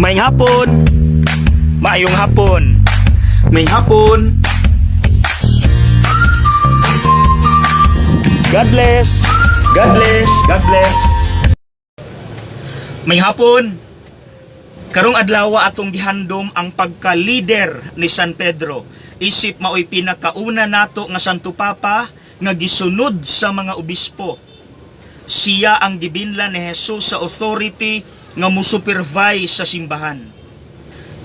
Maayong hapon. Maayong hapon. Maayong hapon. God bless. God bless. God bless. Maayong hapon. Karong adlaw atong gihandom ang pagka-leader ni San Pedro. Isip maoy pinakauna nato nga Santo Papa nga gisunod sa mga obispo. Siya ang gibinlan ni Jesus sa authority nga musupervise sa simbahan.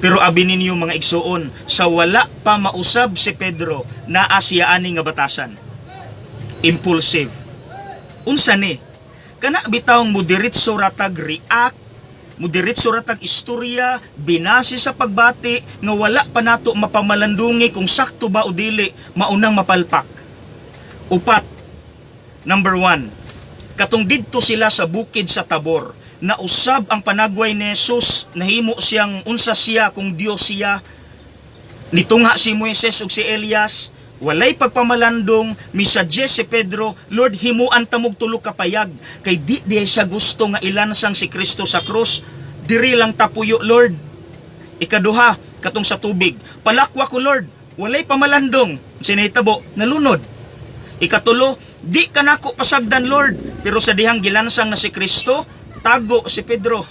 Pero abi ninyo, mga igsuon, sa wala pa mausab si Pedro, naa siya ani nga batasan. Impulsive. Unsa ni? Kana bitawng mudiretso ratag react, mudiretso ratag istorya, binase sa pagbati nga wala pa nato mapamalandungi kung sakto ba o dili, maunang mapalpak. Upat, number 1, katong didto sila sa bukid sa Tabor, nausab ang panagway ni Jesus, nahimo siyang unsa siya kung Dios siya. Nitungha si Moises ug si Elias, walay pagpamalandong, misuggest si Pedro, "Lord, himuan tamog tulo ka payag," kay di di siya gusto nga ilansang si Kristo sa krus. "Diri lang tapuyo, Lord." Ikaduha, katong sa tubig, "Palakwa ko, Lord." Walay pamalandong, sinahitabo, nalunod. Ikatulo, "Di ka nako pasagdan, Lord." Pero sa dihang gilansang na si Kristo, tago si Pedro.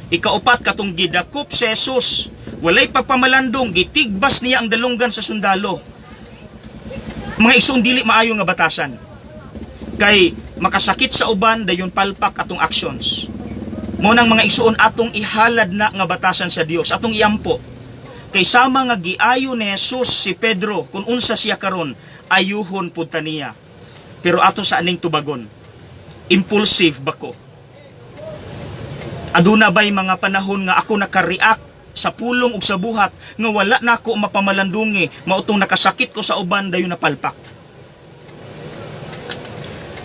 Ikaupat, katong gidakop si Jesus. Walay pagpamalandong, gitigbas niya ang dalunggan sa sundalo. Mga igsoon, dili maayo nga batasan. Kay makasakit sa uban, dayon palpak atong actions. Mao nang, mga igsoon, atong ihalad na nga batasan sa Dios, atong iampo. Kay sama nga giayo ni Jesus si Pedro kung unsa siya karon, ayuhon pud ta niya. Pero ato sa aning tubagon. Impulsive ba ko? Aduna bay mga panahon nga ako naka-react sa pulong ug sa buhat nga wala nako mapamalandungi, mao tong nakasakit ko sa uban, dayon napalpak?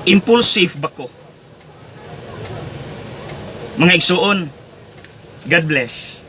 Impulsive ba ko? Mga igsuon, God bless.